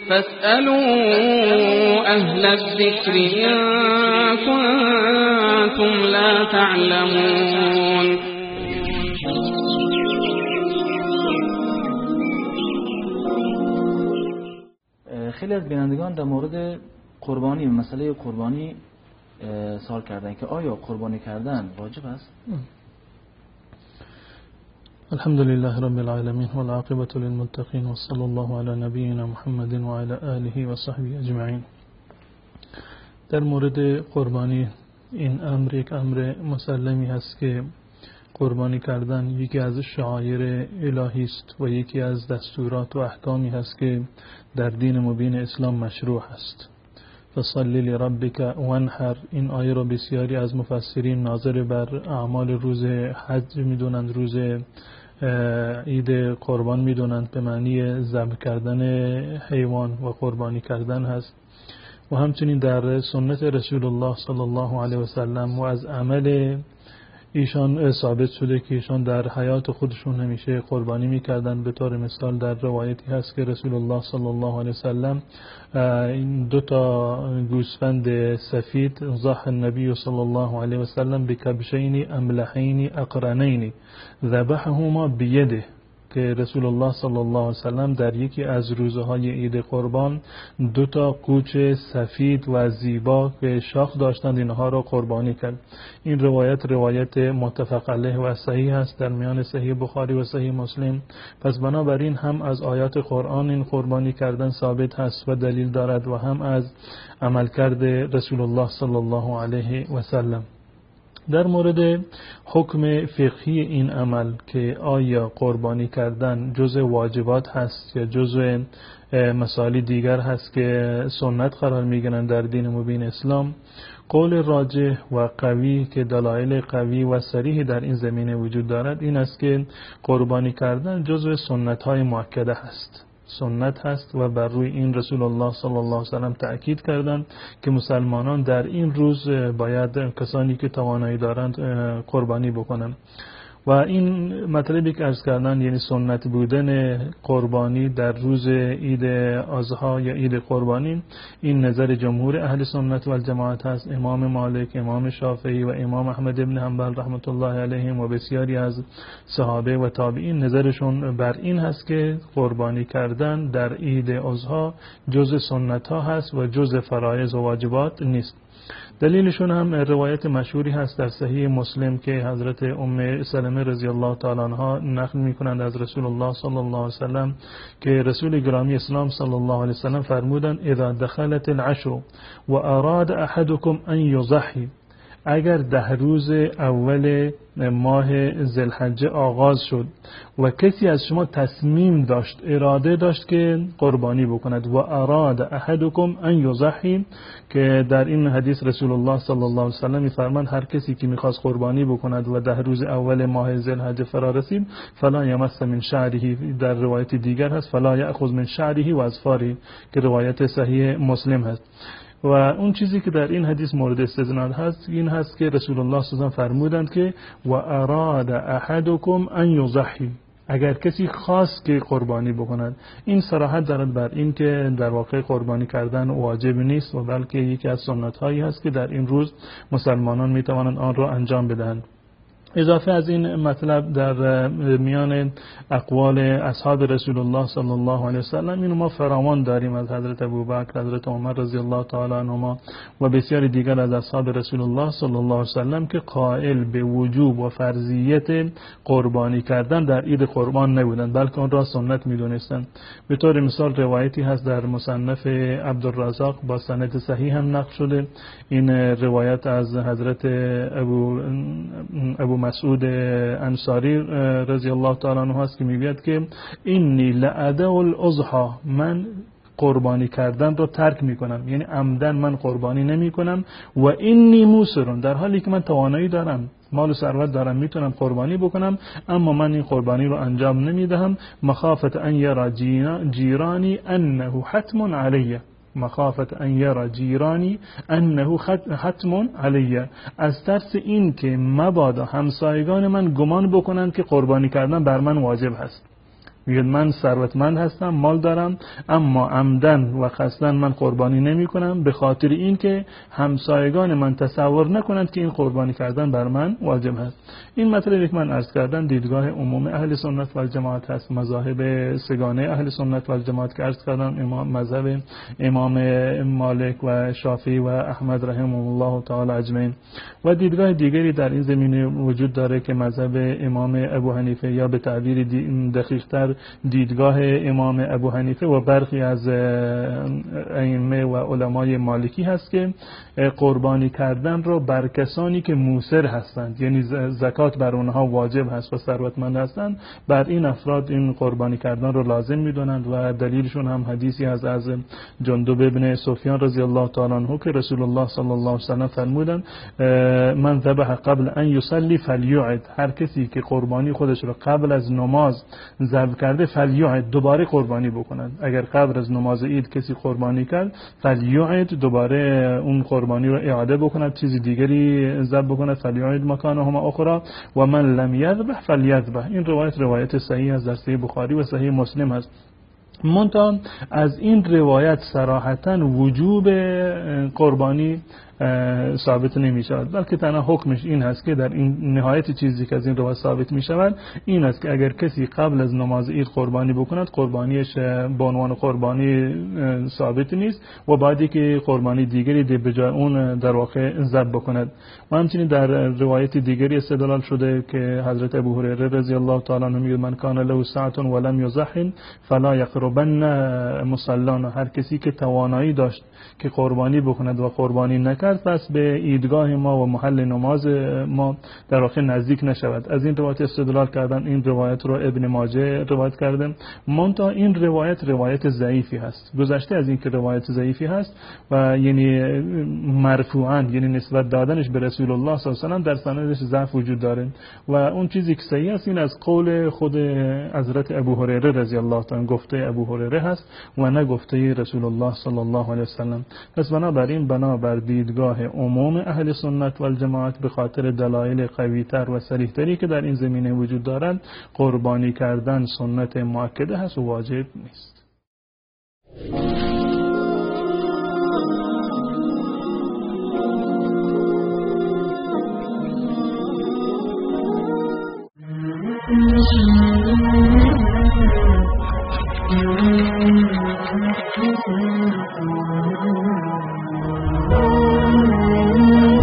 فاسألوا أهل الذكر إن كنتم لا تعلمون. خیلی از بینندگان در مورد قربانی، مسئله قربانی سوال کردن که آیا قربانی کردن واجب است؟ الحمد لله رب العالمين والعاقبة للمتقين وصلى الله على نبينا محمد وعلى آله وصحبه اجمعین. در مورد قربانی، این امر یک امر مسلمی هست که قربانی کردن یکی از شعایر الهی است و یکی از دستورات و احکامی هست که در دین مبین اسلام مشروع هست. فصل لربک وانحر، این آیه را بسیاری از مفسرین ناظر بر اعمال روز حج میدونند، روز عید قربان میدونند، به معنی ذبح کردن حیوان و قربانی کردن هست. و همچنین در سنت رسول الله صلی الله علیه و سلم و از عمل ایشان ثابت شده که ایشان در حیات خودشون همیشه قربانی میکردن. به طور مثال در روایتی هست که رسول الله صلی الله علیه وسلم این دو تا گوسفند سفید، ضح النبی صلی الله علیه وسلم بکبشین املحین اقرنین ذبحهما بیده، که رسول الله صلی الله علیه وسلم در یکی از روزهای عید قربان دو تا قوچ سفید و زیبا که شاخ داشتند اینها را قربانی کرد. این روایت روایت متفق علیه و صحیح است در میان صحیح بخاری و صحیح مسلم. پس بنابراین هم از آیات قرآن این قربانی کردن ثابت هست و دلیل دارد و هم از عملکرد رسول الله صلی الله علیه و سلم. در مورد حکم فقهی این عمل که آیا قربانی کردن جزء واجبات هست یا جزء مسائل دیگر هست که سنت قرار میگیرند در دین مبین اسلام، قول راجح و قوی که دلایل قوی و صریح در این زمینه وجود دارد این است که قربانی کردن جزء سنت های مؤکده هست، سنت هست و بر روی این رسول الله صلی الله علیه و سلم تأکید کردند که مسلمانان در این روز باید کسانی که توانایی دارند قربانی بکنند. و این مطلبی که عرض کردن، یعنی سنت بودن قربانی در روز عید اضحی یا عید قربانی، این نظر جمهور اهل سنت و الجماعت هست. امام مالک، امام شافعی و امام احمد بن حنبل رحمت الله علیهم و بسیاری از صحابه و تابعین نظرشون بر این هست که قربانی کردن در عید اضحی جزء سنت ها هست و جزء فرایض و واجبات نیست. دلیلشون هم روایت مشهوری هست در صحیح مسلم که حضرت ام سلمه رضی الله تعالی عنها نقل میکنند از رسول الله صلی الله علیه وسلم که رسول گرامی اسلام صلی الله علیه وسلم فرمودند اذا دخلت العشر و اراد احدكم ان یضحی، اگر 10 روز اول ماه ذوالحجه آغاز شد و کسی از شما تصمیم داشت، اراده داشت که قربانی بکند، و اراد احدکم ان یضحی، که در این حدیث رسول الله صلی الله علیه و سلم می‌فرمایند هر کسی که می‌خواست قربانی بکند و 10 روز اول ماه ذوالحجه فرا رسید، فلا یمس من شعره، در روایت دیگر هست فلا یأخذ من شعره و اظفاره، که روایت صحیح مسلم هست. و اون چیزی که در این حدیث مورد استدلال هست این هست که رسول الله صلی الله علیه و سلم فرمودند که و اراد احدکم ان یضحی، اگر کسی خواست که قربانی بکند. این صراحت دارد بر این که در واقع قربانی کردن واجب نیست و بلکه یکی از سنت هایی هست که در این روز مسلمانان می توانند آن را انجام بدهند. اضافه از این مطلب در میان اقوال اصحاب رسول الله صلی الله علیه و سلم اینو ما فراوان داریم از حضرت ابوبکر، حضرت عمر رضی الله تعالی عنهما و بسیاری دیگر از اصحاب رسول الله صلی الله علیه و سلم که قائل به وجوب و فرضیت قربانی کردن در عید قربان نبودند، بلکه آن را سنت میدونستند. به طور مثال روایتی هست در مصنف عبدالرزاق با سند صحیح هم نقل شده، این روایت از حضرت ابو مسعود انصاری رضی الله تعالی عنه هست که میگوید که اینی لأدع الاضحی، من قربانی کردن رو ترک میکنم، یعنی عمدن من قربانی نمیکنم، و اینی موسرون، در حالی که من توانایی دارم، مال و ثروت دارم، میتونم قربانی بکنم، اما من این قربانی رو انجام نمیدهم، مخافت ان یرا جیرانی انه حتم علیه، مخافت ان یرا جیرانی انه حتم علیه، از ترس این که مبادا همسایگان من گمان بکنند که قربانی کردن بر من واجب هست. میگه من ثروتمند هستم، مال دارم، اما عمدن و قصدن من قربانی نمی کنم به خاطر اینکه همسایگان من تصور نکنند که این قربانی کردن بر من واجب هست. این مطلبی که من عرض کردم دیدگاه عموم اهل سنت و جماعت هست، مذاهب سگانه اهل سنت و جماعت که عرض کردم، امام مذهب امام مالک و شافعی و احمد رحمه الله تعالی اجمعین. و دیدگاه دیگری در این زمینه وجود داره که مذهب امام ابو حنیفه یا به تعبیر دقیق‌تر دیدگاه امام ابو حنیفه و برخی از ائمه و علمای مالکی هست که قربانی کردن را بر کسانی که موسر هستند، یعنی زکات بر اونها واجب هست و ثروتمند هستند، بر این افراد این قربانی کردن را لازم میدونند و دلیلشون هم حدیثی هست از جندب ابن سفیان رضی الله تعالی عنه که رسول الله صلی الله علیه و سلم فرمودند من ذبح قبل ان یصلی فلیعد، هر کسی که قربانی خودش را قبل از نماز ذبح کرده فلیعد، دوباره قربانی بکنند. اگر قبل از نماز عید کسی قربانی کرد فلیعد، دوباره اون قربانی رو اعاده بکند، چیز دیگری ذبح بکند، فلیعد مکانهما اخرى و من لم یذبح فلیذبح. این روایت روایت صحیح است، در صحیح بخاری و صحیح مسلم هست. منتها از این روایت صراحتا وجوب قربانی ثابت نمی شود، بلکه تنها حکمش این هست که در این نهایت چیزی که از این روایت ثابت می شود این است که اگر کسی قبل از نماز عید قربانی بکند قربانیش به عنوان قربانی ثابت نیست و بعدی که قربانی دیگری به جای اون در واقع ذبح بکند. و همچنین در روایت دیگری استدلال شده که حضرت ابو هریره رضی الله تعالی عنه میگه من کان له ساعة ولم یضحی فلا یقربن مصلانا، هر کسی که توانایی داشت که قربانی بکند و قربانی نکرد پس به عیدگاه ما و محل نماز ما در واقع نزدیک نشود. از این روایت استدلال کردن، این روایت رو ابن ماجه روایت کرده. منتها این روایت روایت ضعیفی هست. گذشته از اینکه روایت ضعیفی هست و یعنی مرفوعا، یعنی نسبت دادنش به رسول الله صلی الله علیه و سلم در سندش ضعف وجود داره و اون چیزی که صحیح است این از قول خود حضرت ابو هریره رضی الله تعالی گفته ابو هریره هست و نه گفته رسول الله صلی الله علیه و سلم. پس بنابراین بنابر دیدگاه عموم اهل سنت و الجماعت به خاطر دلایل قوی‌تر و صریح‌تری که در این زمینه وجود دارند قربانی کردن سنت مؤکده هست و واجب نیست. Thank you.